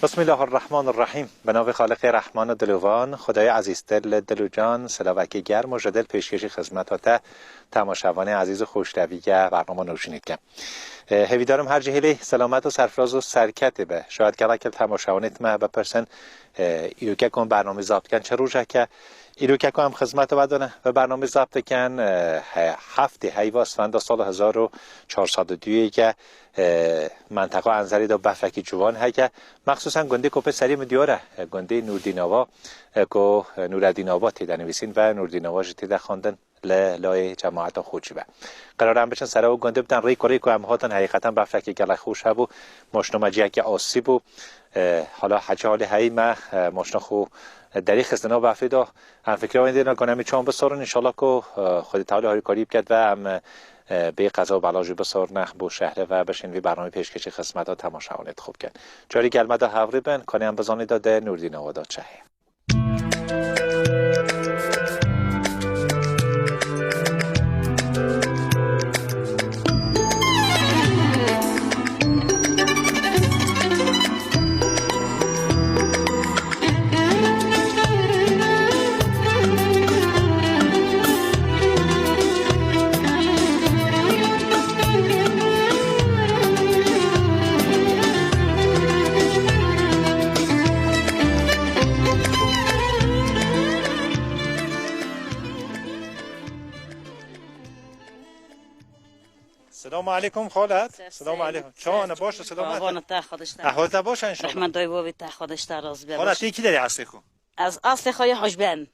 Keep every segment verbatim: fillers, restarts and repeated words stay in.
بسم الله الرحمن الرحیم. Bi navê Xaliqê Rehman û Dilovan, Xwedayê ezîztir li dil û can silavekî germ û ji dil pêşkêşî xizmeta te, temaşevanê ezîz û xweştevî ye bernama nûşînê dike. E, hêvîdarim her cihê lê selamet û serfiraz û serketê be. Şayet gelek li temaşevanê me bipirsin, e, îroke ku em bernamê zap dikin, çi rojek e? Îroke ku em xizmeta we dane ve bernamê zap dikin, e, he-, heftê heyva sifenda sala hezar û çar sed û duyê ye. E, menteqa Enzerê de befekî ciwan heye. Mexsusen gundê ku pê serê min diyar e, e, gundê Nûrdîn Ava, e, ku, e, Nûredîn Ava tê de nivîsîn ve Nûrdîn Ava jî tê de xwendin li layê cemaeta xwe çi be. Qerar em biçin ser ew gundê bidin rê ku rê ku em hatin heqîqeten befekî gelek xweş hebû. Maşina me cihekî asî bû. E, hala hecî halê heyî me, e, maşina xwe derî xistin nav befê de. Em fikra wê dêna ku em ê çawan bisorin, înşallah ku, e, Xwedê Teala harîkarî biket ve em, e, bê qeza û bela jî bisorine bo şehre ve bişên vî bernameyê pêşkêşî xizmeta temaşevanê dixwe bikin. Carî gel me de hevrî bin, kanê em bizanî de dê Nûrdîn Ava de çi heye. Selamu aleykum xalat. Selamu aleykum. Çawan e, baş e, selamet e? Qurban te, Xwedê ji te. Ehwal te baş e înşallah? Rehmet dayê bavê te, Xwedê ji te razî be. Xalat, tê kî derê eslê xwe? Ez eslê xwe yê Hacî Beyim.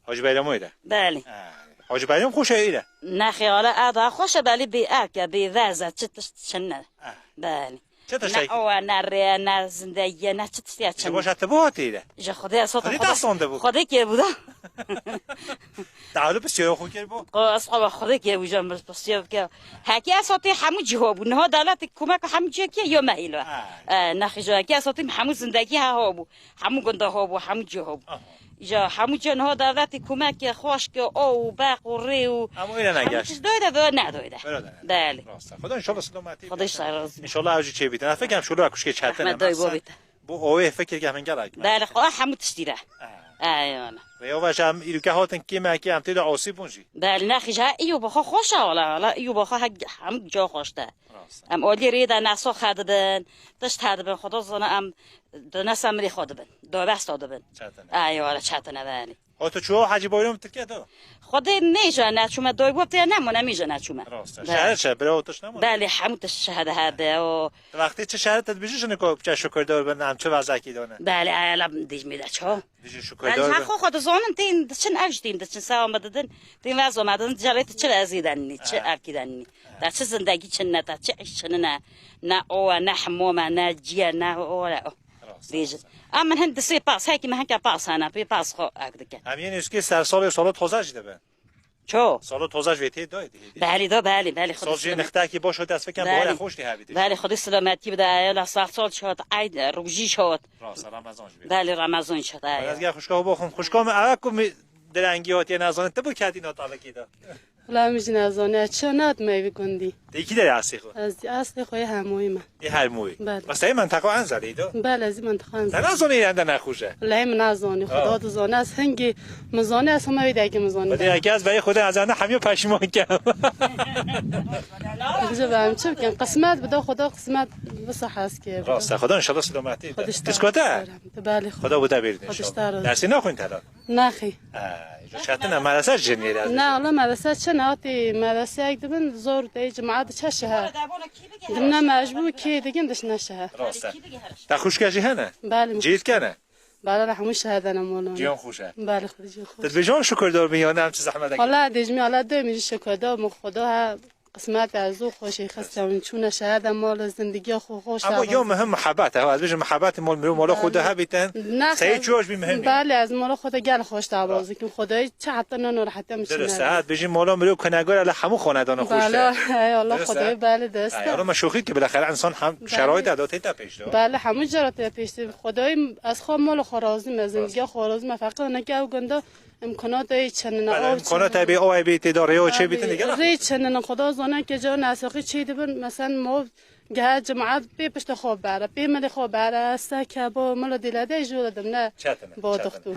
Hacî Beyramê de? Belê. Ha, Hacî Beyram xweş e îre? Nexê, wala a da xweş e, belê bê erk e, bê vez e, çi tişt çinne. Ha. Belê. Çi tiştek? Ne o, ne rê, ne zindegî, ne çi tişt ya çinne. Ji baş e, tu bû hatî îre? Ji Xwedê esot Xwedê te sonde bû. Xwedê kê bû da. Tealû bi siyo xwe kir bû. Qo, ez xwe Xwedê kê bû, jem bi siyo ke. Hekî esotê hemû cî ho bû. Niha dewletê komeka hemû cî kê yo mehîlo. Ha. E, nexê ji hekî esotê hemû zindegî ha ho bû. Hemû gunda ho bû, hemû cî ho bû. Aha. Îja hemû cî niha dewletê komeke xweş ke, o û beq û rê û. Ama öyle ne hemû gel. Çiş doyde ve ne doyde. Öyle de. Belê. Rasta. Xweda înşallah selametî. Xweda ji te razî be. Înşallah ew jî çêbîtin. Ez fekem şolo kuşkê çetin. Rehmet dayê bavê te. Bu ovê fikir ke min gelek. Belê, xwe hemû tiştî re. Ha. Eyvallah. Rêya ve ji em îroke hatin kêmekê em tê de asî bûn jî. Belê, nexê ji ha îyo bi xwe xweş e, wala, wala, îyo bi xwe he-, hemû ca xweş te. Rast e. Em alî rê de neso xwe dibin, tişt he dibin, Xweda zana em di nesa mirê xwe dibin, dobesta dibin. Çetin e. Eyvallah, çetin e, belê. Ha, tu çû Hecî Bayram Tirkiye de? Xwedê mêja neçûme, dayê bab tê nemûne, mêja neçûme. Rast e. Belê. Şehir çi, bira û tişt nemûne? Belê, hemû tişt şehir de hebe o. Tu wextê çi şehir te dibêjî jinê ku biçe şukirdar bin, em çi vazekî dane? Belê, ayala dijmê de ço. Dijî şukirdar bin. Belê, ha xwe xwe dizanin, tên diçin ev jî tên diçin, sewa me didin, tên vezo me didin, celê tu çi ezî denî, çi Ha. evkî denî. Ha. Te çi zindegî çinne, te çi îş çinine, ne o e, ne hemom e, ne cî ye, ne o e, o. Rast, Bêjin. Rast. A min hin di sê pas, hekî min hinke pas hene, pê pas xwe ek dike. Em yên êskê ser salê salo toza jî dibin. Ço? Salo toza jî vê tê dayê dihê. Belê da, belê, belê, Xwedê Sal jê selamet. Nixtekî baş hat, ez fekem Belê. Bahara xweş tê hebî tê. Belê, Xwedê selametî bide, ayala sal sal şot, eyd, rojî şot. Rast, Ramazan jî bê. Belê, Ramazan şot, ay. Ez gel xuşka bo xum, xuşka min ewe ku mi direngî hatiye nazanin, tu bu kedî natalikî de. Wala min jî nezane, çi nat me vî gundî. Tê kî derê eslê xwe? Ez eslê xwe yê Hermoyî me. Yê Hermoyî. Belê. Bes te yê menteqa Enzerê de? Belê, ez yê menteqa Enzerê. Te nazanî yê ende nexweş e? Lehê min nazanî, Ha. Xweda dizane, ez hingî min zanî, ez hema vê dayikê min zanî. Xwedê yekê ez berê Xwedê ez ende hemiyo peşîman kem. Dije be em çi bikin? Qismet bide, Xweda qismet wisa hez kê bide. Rast e, Xweda înşallah selametî bide. Xwedê işte Diskote? Belê, Xweda bu te bêrî Xwedê înşallah. Dersê naxwîn te la? Naxî. Ha, çetin e, medrese jî nêre. Na, Allah medrese çi ne, hatî medreseyek dibin, zor tê, cemaat çe şehe. Dimne mecbûr kê digin dişne şehe. Rast e. Te xuşke jî hene? Belê. Cît kene? Belê, hemû şehe dene molan. Ciyan xweş e. Belê, Xwedê ciyan xweş. Te dibêjan şukurdar bin, ya ne em çi zehmet ekin? Wala dêjmî, Allah dê min jî şukurdar, min Xweda ha Qismet e, zû xweşî xistem çûne şehir de, mal û zindigiya xwe xweş Ama da yo bas. Muhim muhabbet e. Ez bêjim muhabbetê mal mirov mala xwe de hebîtin. Ne, Seyî çiyoş bî muhim e. Belê, ez mala xwe de gel xweş da Ra- bas dikim. Xwedayî çi heta ne norehete min Dirist çine. E, ez bêjim mala mirov kunegor e, li hemû xanedana xweş e. Belê, ey Allah, Dirist e. Xwedayî belê dirist Ay, e. Ama şoxî ki bilaxere insan hem Belê. Şerait e, da tête pêş de. Belê, hemû cara tê pêştê. Xwedayî ez xwe mala xwe razî me, zindigiya xwe razî me. Feqir neke ew gunda Îmkanatê çi ne, bele, av çi ne. Îmkanatê bê, awê bê, tê de rêya çê bîtin, gelek rê çi ne, Xweda zane ke ca nesaxî çê dibin, mesela, ma gehe cemaet pê piştê xwe bere, pê milê xwe bere, seke bo milo dîle de jû de dimne. Çetin e, bo çetin e. Doktor.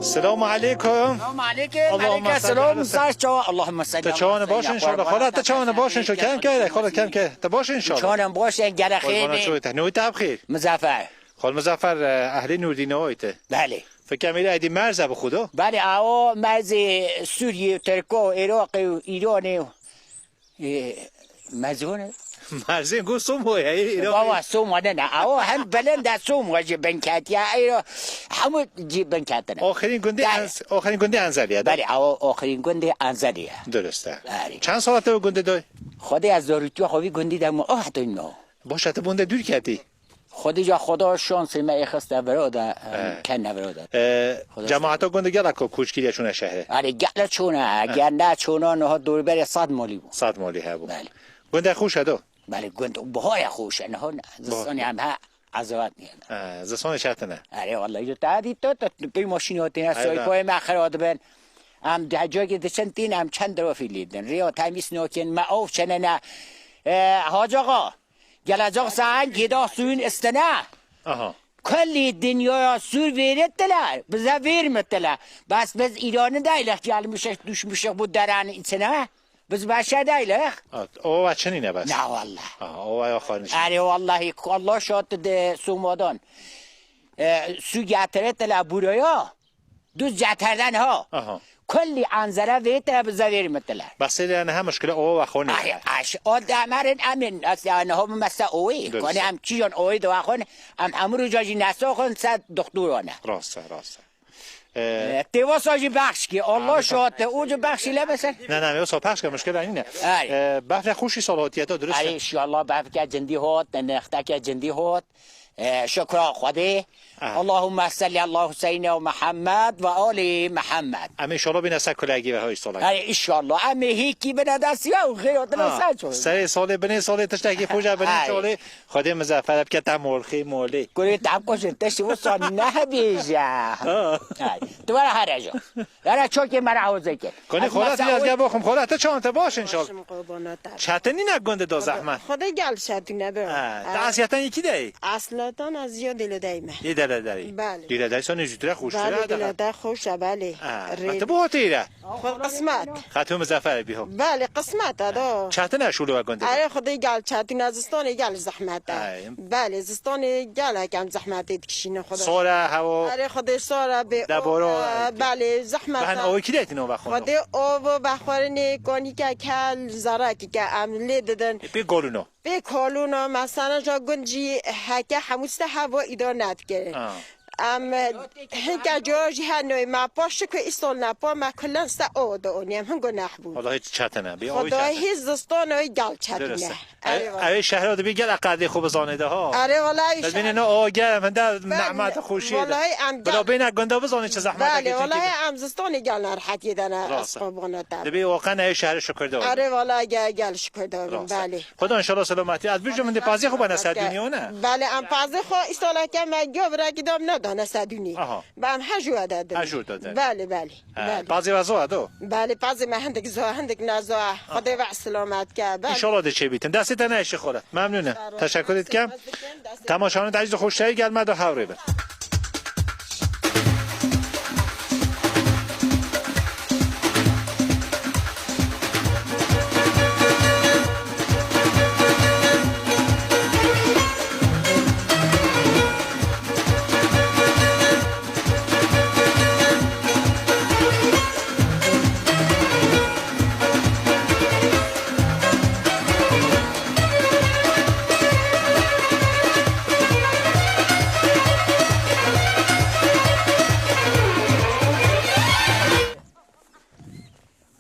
Selamu aleykum. Selamu aleykum. Allahümme salli ala seyyidina. Ser çawa? Allahümme salli ala seyyidina. Te çawan baş inşallah. Xala, te çawan baş inşallah. Kem ke, xala, kem ke. Te baş inşallah. Çawan baş, gerek. Xal bana ço te. Nû te bixêr. Muzaffer. Xal Muzaffer, e, ehlê Nurdîn oyte. Belê. Fikir me êdî merze bi xudo. Belê, awo merzê Sûriyê, Tirko, Iraqê û Îranê û Ê, mezon e. Merzên ku Somo ye, ê, Îraqê. Baba, Somo ne, ne. Awa hem belend e, Somo jî bin ketiye. Ê, hemû jî bin ketine. Oxirîn gundê Enz-, oxirîn gundê Enzeliye de. Belê, awa oxirîn gundê Enzeliye. Durust e. Belê. Çend sala te o gundê de? Xwedê ez zarûtiya xwe vî gundî de bûm, ah, hatî no. Baş e, tu bûnde dûr ketî. Xwedî ca Xweda şansê me êxiste vira de, em, kene vira de. Ee, cemaata gundê gelek ku koç kiriye çûne şehrê? Erê, gelek çûne, gende çûne, niha dorberê sed malî bû. Sed malî hebû. Belê. Gundê xweş e do? Belê, gund bihaya xweş e, niha ne. Zistanê em he ezawat niye. Ee, zistanê çetin e. Erê, wallahî, tu te dî tu, tu, tu pey maşînê hatine, soykoyê me xira dibin. Em di hecakê diçin tîn, em çend derofî lê din. Rêya temîz nakin, me av çene ne. Ee, Hacı Ağa, Gelecek sen gida suyun üstüne. Aha. Kulli dünyaya sur verettiler, bize vermediler. Bes biz İran'ı değiliz, gelmişiz, düşmüşüz bu derenin içine. Biz beşer değiliz. Evet, o açın yine bes. Ne vallahi. Aha, o ay o xarnış. Erê vallahi, Allah şahid de Soma'dan. E, su getirettiler buraya. Duz ceterden ha. Aha. Kulli anzere vê te bi zevêr mitile. Bes sê yani hem muşkile o ve xoni. Ay, aş, o demerin emin. As yani ho mese oy. Dürüst. Kone em çiyon oy de xon. Em hemû roja jî nesa xon se doktor wane. Rast e, rast e. Ee, Têvasa jî baxş ki, Allah şahid te, o jî baxş ile besen. Ne, ne, yoksa paşka muşkile nîne. Ay. Ee, befre xuşî sal hatiye to, dürüst e. Ay, inşallah befke cindî hot, nexteke cindî hot. Ee, şükra Xwedê. Aha. Allahümme salli ala Hüseyin ve Muhammed ve ali Muhammed. Em inşallah bine ser kulagi ve hoş salak. Erê, inşallah. Em ê hêkî bine dest ya û xêrotine ser ço. Serê salê, binê salê, tiştekî xweş e, binê salê. Xwedê mizafere bike te mol, xê molê. Kurê te koşin, te şivo san nehbêje. Ha. Ay, tu were here jo. Yara çokê me re hozê kir. Konê xola tu yazge boxum, xola te çawan te baş inşallah. Başım qobana te. Çetin nîne gundê do zehmet. Xwedê gel çetin nebe. Ha, te asiyeten iki de. Aslan. Tan ez ya Dêledayê me. Ê Dêledayê. Belê. Dêledayê sanê jû tire xweştir e. Belê, Dêlede xweş e, belê. Ha, Rê- ma tu bi hatî re? Xwe qismet. Xetû Muzaffer bî ho. Belê, qismet e do. Çetin e şûlê we gundê. Erê Xwedê gel çetin e, zistanê gel zehmet e. Ay. Belê, zistanê gel hekem zehmetê dikişîne Xwedê. Sora hewo. Erê Xwedê sora bê. Debora. Belê, zehmet e. Behen o kî detin o vexwano. Xwedê o bo bexwarinê konîke kel zarakî ke em lê didin. Pê golûno. Pê kolûna me sanaja gund jî heke hemû ste hevo îdare nedikirin. Ha. Em hinka cora jî her noyê me pa şikwe îsol ne pa me kulen ste o de onî em hin guneh bûn. Wallahî çetin e. Bê o Xwedayê çetin. Hê zistana wê gel çetin e. Durust e. Erê wala. Ew ê şehra dibî gel eqedê xwe bizanê de ha. Erê wala ew Dibînê şehra. Ne o gel hem de Belê, nehmet xweşiyê de. Wallahî em Bila gel- bêne gunda bizanê çi zehmet Belê, wallahî em zistanê gel nerhetiyê de ne Rast e. Esqobana te. Dibî o qene ew şehre şükür de. Erê wala gel gel şükür de. Rast e. Belê. Xuda înşallah selametî. Ez bijim hindê pazê xwe bene ser dûnî, ne? Belê, em pazê xwe îstaleke me giya virekî dam nedane ser dûnî. Aha. Be em her jû de din. Her jû de din. Belê, belê. Ha, belê. Pazê we zoa do? Belê, pazê me hindik zoa, hindik ne zoa. Xwedê we selamet ke. Belê. Înşallah de çêbîtin. Destê te ne eşî xole. Memnûn e. Teşekkür dikim. Temaşanê de ez de xweşiyê gel me de hewrê bin.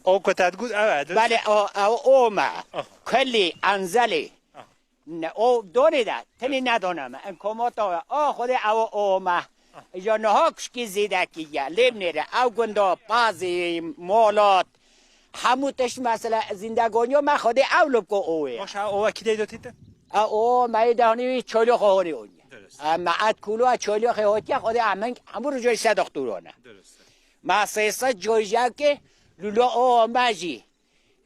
O ku te digot, ew e, dirust. Belê, o, ew o me. Ah. Kelî, enzelî. Ah. Ne, o donê de, tenê nedona me. En komata we, a Xwedê ew o me. Ah. Ya niha kuşkî zêdekî ye. Lê nêre, ew gunda, pazî, molat. Hemû tişt mesela zîndegonîya me Xwedê ew li ko o ye. Baş, ew o wekî dey dotî te? Ew o me yê dehanî çoylo xwe honî onye. Dirust. Ew me et kulo çoylo xwe hotiye Xwedê emin, hemû rojê se doktorane. Dirust. Ma sê sed coyjekê lûla o me jî,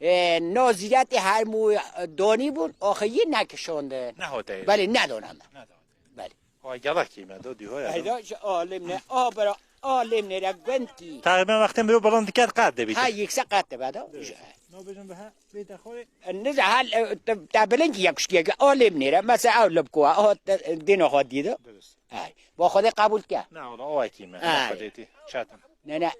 e, no zîretê hermû, e, donî bûn, axir yî nekişandin. Nehote. Belê, nedoname. Nedoname. Belê. Ay, gelekî me do, dîho ya. Eyda, ji alim ne, a bira, alim ne re gund kî. Teqrîben wextê mirov bilind diket qet dibît. Ha, yüksek qet dibe da. Dirust. No bêjin bi he, bê te xorê. E, niza hal, e, te, te bilind kî ya kuşkiyeke, alim ne re, mesela ew li bikowa, aha, te, dîno xwe dî de. Dirust. Ay, bo Xwedê qebûl ke. Ne, wala, o ekî me. Ay. Xwedê tî, çetin. Ne, ne.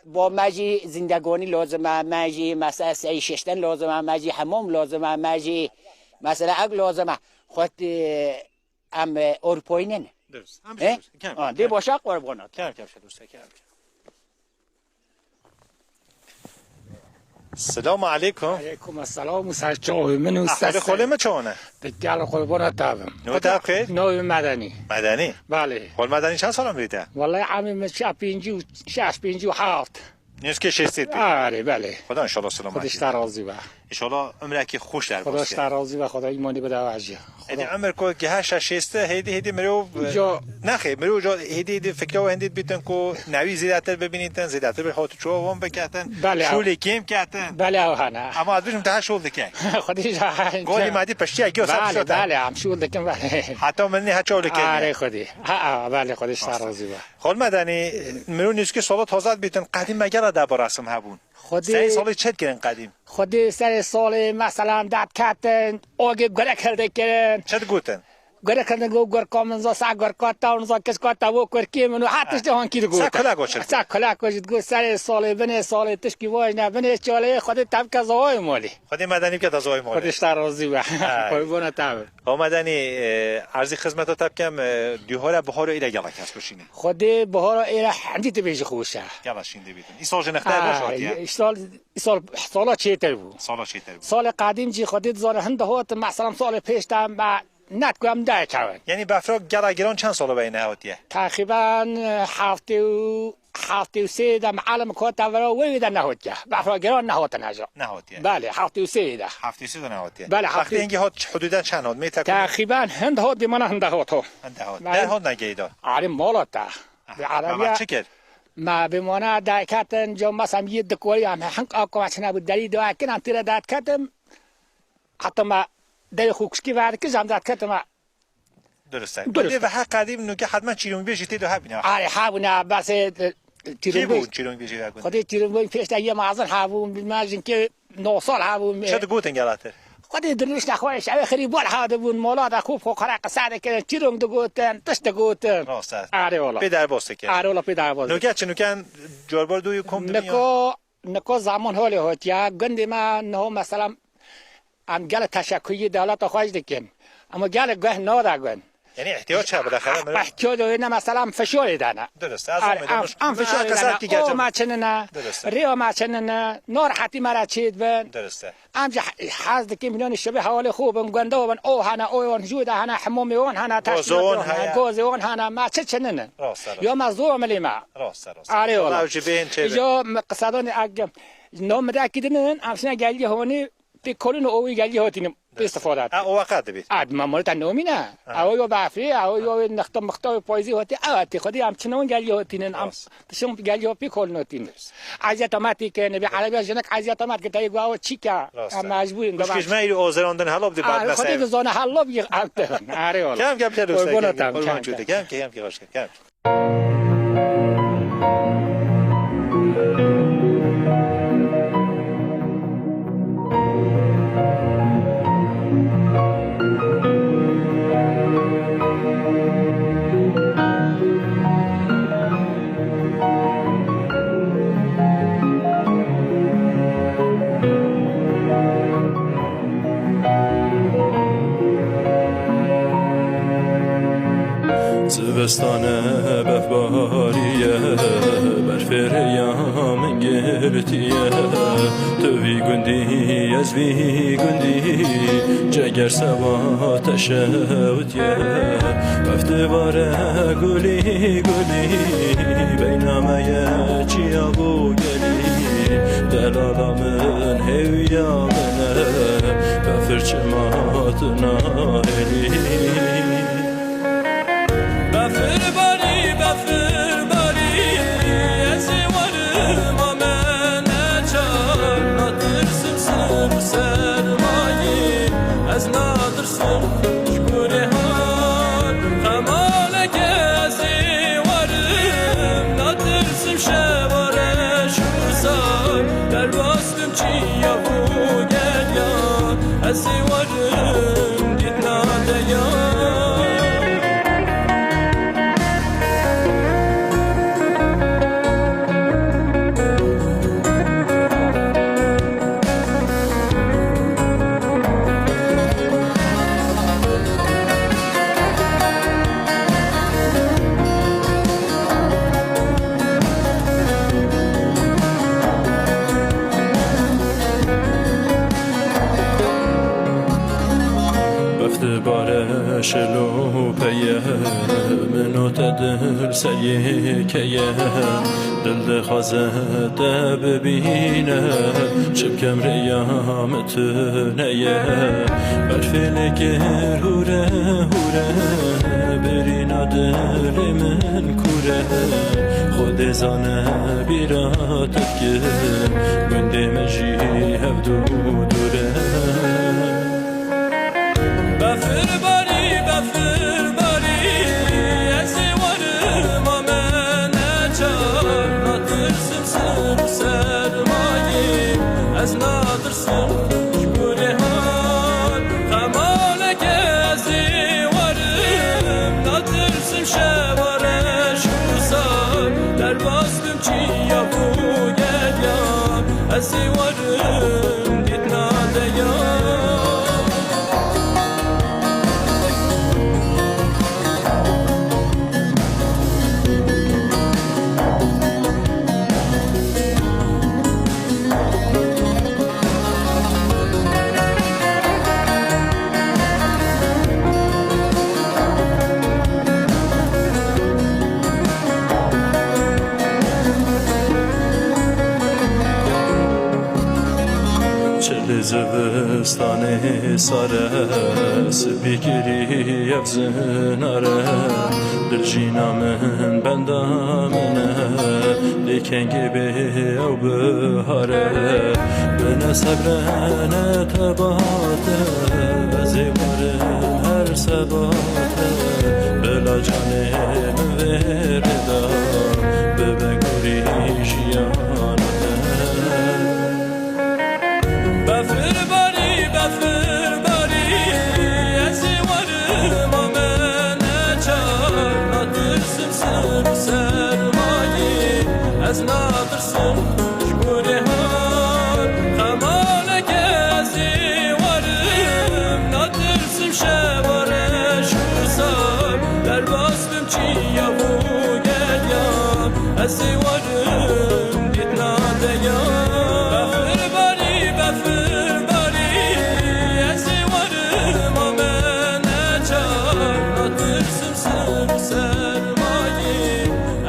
Bo me jî zîndegonî lozim e, me jî mesela sey şeşten lozim e, me jî hemam lozim e, me jî mesela ek lozim e. Xwet, e, em, e, Ewropayî nin. Dirust. Em He? Dirust. Kem, Ha, kem. Dê başa qurbana. Kem, kem, şedurse, kem, kem. Selamu aleykum. Aleykum esselam û ser çavê min û Ahwalê ser xolê min çawan e? Digel qurbana te bim. Navê te bi xêr? Navê Medenî. Medenî? Belê. Xol Medenî çend sala mirî te? Wallahî emê min şeş pêncî û şeş, pêncî û heft. Nêzîkê şêstê bî? Arê, belê. Xweda înşallah selamet Xwedê ji te razî be. Înşallah umrekî xweş derbas Xweda ji te razî be, Xweda îmanî bide we jî. Êdî Xweda umir ku gihe şeş şêst, hêdî, hêdî mirov, Jo. Nexê, mirov jo hêdî, hêdî fikra we hindî dibîtin ku newî zêdetir bibînîtin, zêdetir bi hatiçoya wan biketin, Belê, ew. Şûlê kêm ketin. Belê, ew hene. Ama ez bijim te her şûl dike. Xwedî ji Golî me dî piştiye giyo ser Belê, pişote. Belê, em şûl dikin, belê. Heta min nê heça wile kêm Arê ye. Xwedî. Ha, ha, belê, Xwedî ji te razî be. Xol Medenî, mirov nêzîkî sala taze dibîtin, qedîm me gera de bi resim hebûn. Xwedê Serê salê çi dikirin qedîm? Xwedê serê salê, meselan, dad ketin, agê gurek hildikirin. Çi digotin? Gurek hildin got, gurka min za, sa gurka te, niza kişka te, wo kurkê min û her tiştê hankî digot. Sa kulek got çi digot? Sa kulek got jî digot, serê salê, binê salê, tişkî vaj ne, binê çalê, Xwedê te bike zawayê malê. Xwedê Medenî bike te zawayê malê. Xwedê ji te razî be. Ay. Qurbana te be. Xol Medenî, e, erzî xizmeta te bikem, e, dîhora bihara êre gela kes bişîne. Xwedê bihara êre hindî tu bêjî xweş e. Gela şîn dibîtin. Îsal ji nextayê baş Ha, hatiye. îsal, îsal sala çêtir bû. Sala çêtir bû. Salê qedîm jî Xwedê dizane hin dihatin, meselan salê pêş de me net ku em dayê kewin. Yanî befra gela giran çend sala weyne hatiye? Teqrîben, e, heftê û heftê û sê de mialim kota vera wê wê de nehotiye. Befra giran nehatine ja. Nehotiye. Belê, heftê û sê de. Heftê û sê de nehotiye. Belê, Wextê heftê hingî hat hudûden çend hat? Mê te Teqrîben hind hat, bîmana hind hat ho. Hind hat. Belê. Der hat negeyda. Arê mala te. Aha, Bi me Erebiya çi kir? Me bîmana derketin, ca mesem yê dikorî em hink akoma çine bû derî dua kin, em tîre derketim. Heta me derê xwe kuşkî verdikir, em derketim. Durust e. Durust e. Gundê ve her qedîm nûke hetmen çîrûngbêjî tê de hebîne. Arê hebûne, bes, e, Kî bûn çîrûngbêjî ve gundê? Xwedê çîrûngbêj pêş de yê mezin hebûn, bilmezin ki no sal hebûn. Çi digotin gelatir? Xwedê dirûş nexweş, ew xirî bol hadibûn, mola de xûb xwe qere qise dikirin, çîrûng digotin, tişt digotin. Rast e. Arê wala. Pê derbas dikirin. Arê wala pê derbas. Nûke çi nûken, carbar dûyî kom dibin ya? Niko, niko zaman holê hotiye. Gundê me niho mesela em gelek teşekkûrî dewleta xwe jî dikin. Ama gelek guh nade gund. Yani ihtiyaç ha, bilahare, mire. Ihtiyac o ne mesela em fişorê dene. Durust e, ez Ar-, amirim. Em, em fişorê dene. O me çinine. Durust e. Rêya me çinine. Narahetî me re çêdibin. Durust e. Em jî hez dikin binanî şibê hewalê xwe bin, gunda bin, o hene, o yon, jû de hene, hemomê wan hene, teşkîlatê wan hene, gazê wan hene, me çi çinine. Rast e, rast. Ya me zor milê me. Rast e, rast e. Arê wala. Ew jî bêhên çê bin. Ya me qisedanê eg, no mirekî dinin, em şine gelî honî, pê kolin û owî gelî hatînim, pê istifade. Ha, o weqet dibît. Ad, ma mora te nomîne. Ha. Ew yo bafê, ew yo nexta mexta payzî hatî, ew hatî. Xwedî em çinewin gelî hatînin, em tişin gelî pê kolin hatînin. Eziyeta me tê ke, nebî erebiya jinek eziyeta me ke, te yê gwa çî ke. Rast e. Em mecbûr in. Kuşkiş me îro ozerandin helop di bad. Xwedî dizane helop yî ev te. Arê wala. Kem kem te dost. Qurban otam, kem kem. Kem ke, kem ke, hoş ke, kem ke. Zivistane befbariye, berfê rêya min girtiye. Tu vî gundî, ez vî gundî, ceger seba te şewitiye. Bef divare gulî gulî, beyna me ye çiya bû gelî. Delala min hêwiya min e, befir çima tu nahêlî. Befir barî, befir barî, ez ê werim a me neçar. Natirsim sir û sermayî, ez natirsim ji kurê har. Qemaleke ez ê werim, natirsim şeva reş û sar. Derbas bim çiya bû geriya, ez ê werim dîtina te ya. Bef dibare şilo peye, min û te dil ser yekeye. Dil dixwaze te bibîne, çi bikim rêya min tune ye. Berfê lê kir hûre hûre, birîna dilê min kûr e. Xwedê zane bîra te dikim, gundê min jî hevdû dûr e. Befir barî, befir barî, ez ê werim a me neçar. Natirsim sir û sermayî, ez natirsim ji kurê har. Qemaleke ez ê werim, natirsim şeva reş û sar. Derbas bim çiya bû geriya, ez ê werim dîtina te ya. Çilê zivistanê sar e, sibî kirî ev zinar e. Diljîna min benda min e, lê kengê bê ew bihar e. Bine sebre ne tebat e, ez ê werim her sebat e. Canê min vê rê da, bibe gurî jiyana te. Befir barî, befir barî, ez ê werim a me neçar. Natirsim sir û sermayî, ez natirsim ji gorê har. Xemaleke ez ê werim, natirsim şeva reş û sar. Derbas bim çiya û geriya, ez ê werim dîtina te ya. Befir barî, befir barî, ez ê werim a me neçar. Natirsim sir û sermayî,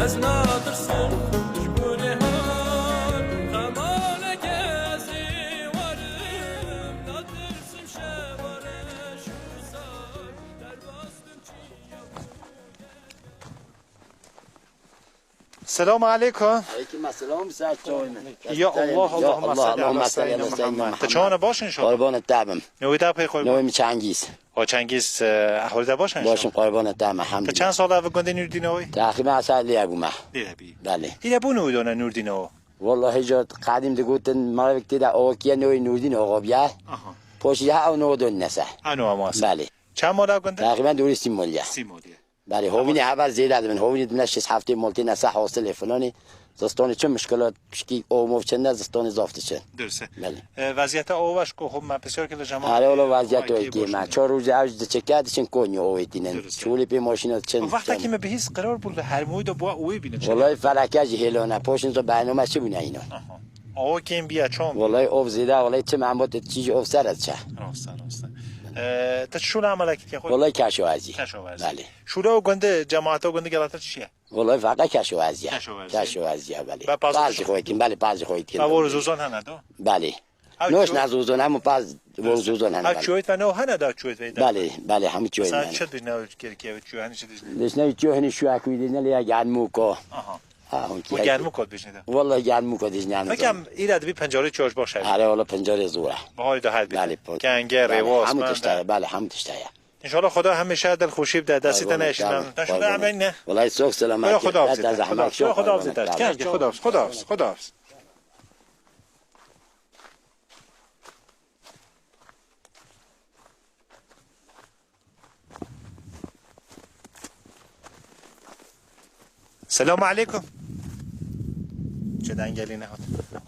ez natirsim ji gorê har. Xemaleke ez ê werim, natirsim şeva reş û sar. Derbas bim çiya û geriya. Selamu aleykum. Aleyküm selam, ser çawa min? Ya Allah, Allahümme salli ala seyyidina Muhammed. Te çawa ne, baş in inşallah? Qurbanê te bim. Navê te pê qurban? Navê min Çengîz. O Çengîz, e, ehwalê te baş in inşallah? Baş in, qurbanê te bim, elhamdülillah. Te çend sal e vê gundê Nûrdîn o? Teqrîben ez elî yek bûme. Elî yek bî. Belê. Îre bû nû dona Nûrdîn o? Wallahî, ca qedîm digotin, mala vek tê de awa kiye, navê Nûrdîn Axa biye. Aha. Poşî ha ew navê don nese. Ha navê mase. Belê. Çend mala gund e? Teqrîben dûrî sî maliye. Sî maliye. Belê, hovînê heval zêde dibin. Hovînê dibine şêst heftê mal têne se hasilê filanê. Zistanê çi mişkilat, pişkî ov mov çi ne, zistanê zaf diçin. Dirse. Belê. E, vaziyete ova ji ku xwe me pisyar kir li cemaat. Erê, wala vaziyet o kê me. Çar rojê ew ji diçike diçin Konya ovê tînin. Dirse. Çolê pê maşîna diçin. Wexta kî me bihîst qerar bû li Hermûyê de bû ovê bîne. Wallahî feleke jî hêlana. Poşin zo bername çi bûne înan. Aha. Ava kêm biya çon? Wallahî ov zêde, wallahî çi me em got çî jî ov ser diçe. Rast e, rast e. E, te çi şûna emelekî diye xwe? Wallahî keşo ez jî. Keşo ez jî. Belê. Şûra û gundê, cemaata û gundê gelata çi ye? Wallahî feqe keşo ez jî. Keşo ez jî. Keşo ez jî, belê. Be paz Paz jî xwe dikin, belê, paz jî xwe dikin. Be vor zozan hene do? Belê. Ew Noş çi- ne zozan, hemû paz vor zozan hene, Ew belê. Çiyoyt ve ne hene da çiyoyt ve da? Belê, belê, hemû çiyoyt Mesela hene. Çi dijne ew kerkî ev çiyo, hani çi dijne? Dijne çiyo, hani şu akuyê dijne lê ya gelmûko. Aha. Ha, hon O ki gelmûko dijne da? Wallahî gelmûko dijne, hani Peki zor. Em îra dibî pencarê çiyo baş ev? Are wala pencarê zor e. Baharî da her bî. Belê, pon- Kenge, belê, rêwas, hemû mende. Tişt e, belê, hemû tişt e ya. İnşallah Xuda hemîşe dilxweşî bide, destê te neşînin. Te şûna emelî ne? Wallahî sok selamet. Xuda hafizet. Xuda hafizet. Gel, gel, Xuda hafizet. Xuda hafizet. Xuda hafizet. Selamu aleykum. Çeden gelî nehat.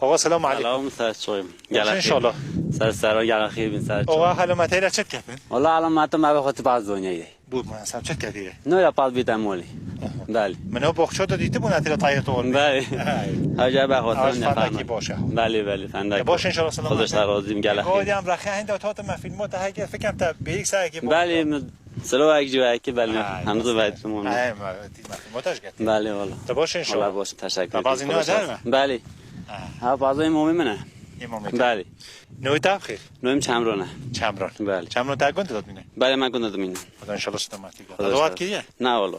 Ağa, selamu aleykum. Selam, ser çawa min. Baş inşallah. Ser ser, gel xêr bin, ser çawa. Ağa, helametê re çet kepin? Wala helametê me be xwe tu baz zoneyê. Bu me sen çet kepî re? No ya paz bîte molî. Belê. Min o boxço da dîti bû netîre tayê to. Belê. Hewce be xwe. Fendekî baş e. Belê, belê, fendek. Baş inşallah, selamet. Xwedê te razî bin, gel xêr. Kodiyam raxe hende ota te me filmo te heke fikem te bêyik sayekî. Belê, min Silo ek civakî belê. Ay, hemzû belê. Ay, ma, ti ma, montaj geldi. Belê, wala. Te baş inşallah. Wala baş, teşekkür ederim. Bazı ne der mi? Belê. Ha, bazı imamı mı ne? İmamı. Belê. Navê te xêr? Navê min Çemron e. Çemron. Belê. Çemron te gund de dimîne? Belê, me gund de dimîne. Xuda inşallah selametî. Xuda Dawat kiriye? Na, wala.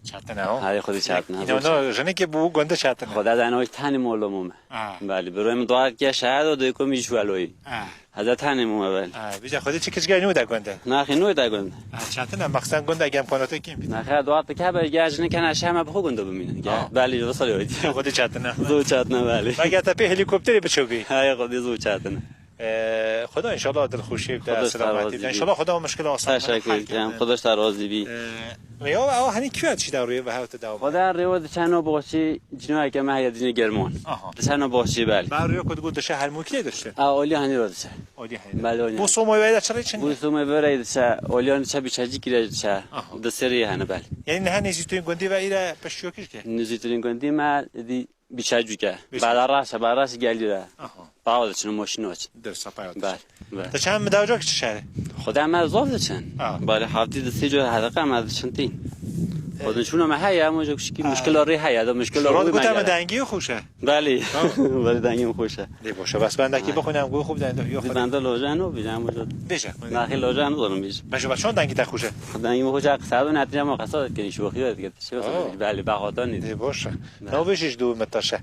Çetin e o. Hayır, xwedî çetin e. Îno, no, jinekê bû gund de çetin e. Xwedî ez eno tenê molo mûme. Ha. Belê, bi royê min dua ke şehir o, dê komî ji welo yî. Ha. Ez ê tenê mûme belê. Ha, vîca xwedî çi kiçikê nû de gund e. Naxê nû de gund. Ha, çetin e, mexsen gund e, gem konote kim bî. Naxê dua te ke be, gel jinê kena şehir me bi xwe gund de bimîne. Gel. Ha. Belê, ji xwedî. Xwedî çetin e. Zû çetin e belê. Mege te pê helikopterê biço bî. Hayır, xwedî zû çetin e. Ee, Xuda inşallah dilxweşî bide, Xuda selametî bide. Inşallah Xuda o mişkila asan. Teşekkür ederim. Xuda te razî bî. Ee, rêwa ew hani kuya çi da rêwa hewte da. Xuda rêwa diçe no boxçî cinoyeke me heye dîne German. Aha. Diçe no boxçî belê. Ba rêwa ku digo dişe her mukile dişe. A, olî hani ro dişe. Olî hani. Belê, olî. Bu somoy ve de çi rê çin? Bu somoy ve re dişe, olî hani dişe bir çajik kire dişe. Aha. Di serî hani belê. Yani ne hani zîtûn gundî ve îre peşiyo kir ke? Nizîtûn gundî me di Biçacûk e. Biçacûk. Bela raş e, bela raş gelî re. Aha. Pawa diçin, moşîn o çin. Dirsa pawa diçin. Bel, bel. Te çend mi dawcak çi şerê? Xuda me zaf diçin. Ha. Bari hafti di sê cor hedeqe me diçin tîn. Xwedin çûna me heye, ama jok şikî muşkila rê heye, da muşkila rê me gere. Gute me dengî xweş e. Belê. Ha. Belê, dengî xweş e. Lê boş e, bes bendekî bixwîne, em gu xwe bidene, yok. Di bende loje no, bîne, ama jok. Bêje. Naxê loje no, zonim bêje. Beşo, beşo dengî te xweş e. Dengî xweş e, qisa do netine, ama qisa dikeni, şoxî dikeni. Belê, bexwetanî. Ê, boş e. Belê. Navê jî ji dû min taşe.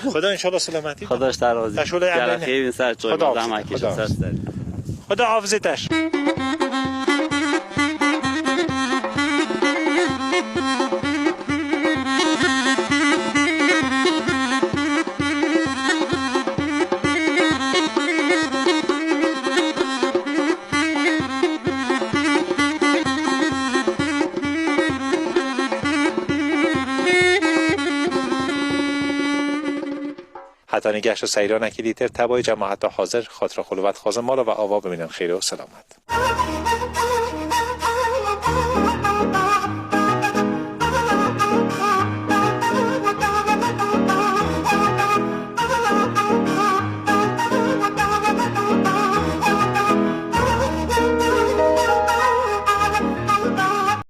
Xuda inşallah selametî. Xuda ji te razî. Te şole. Gel emrine. Xêr bin ser çoy. Xuda hafizet. Xuda hafizet. Xuda hafizet. Hetanî geşt û seyranekî dîtir, tebay cemaeta hazir, xatira xwe li we dixwazim, mala we ava bimînin xêr û selamet.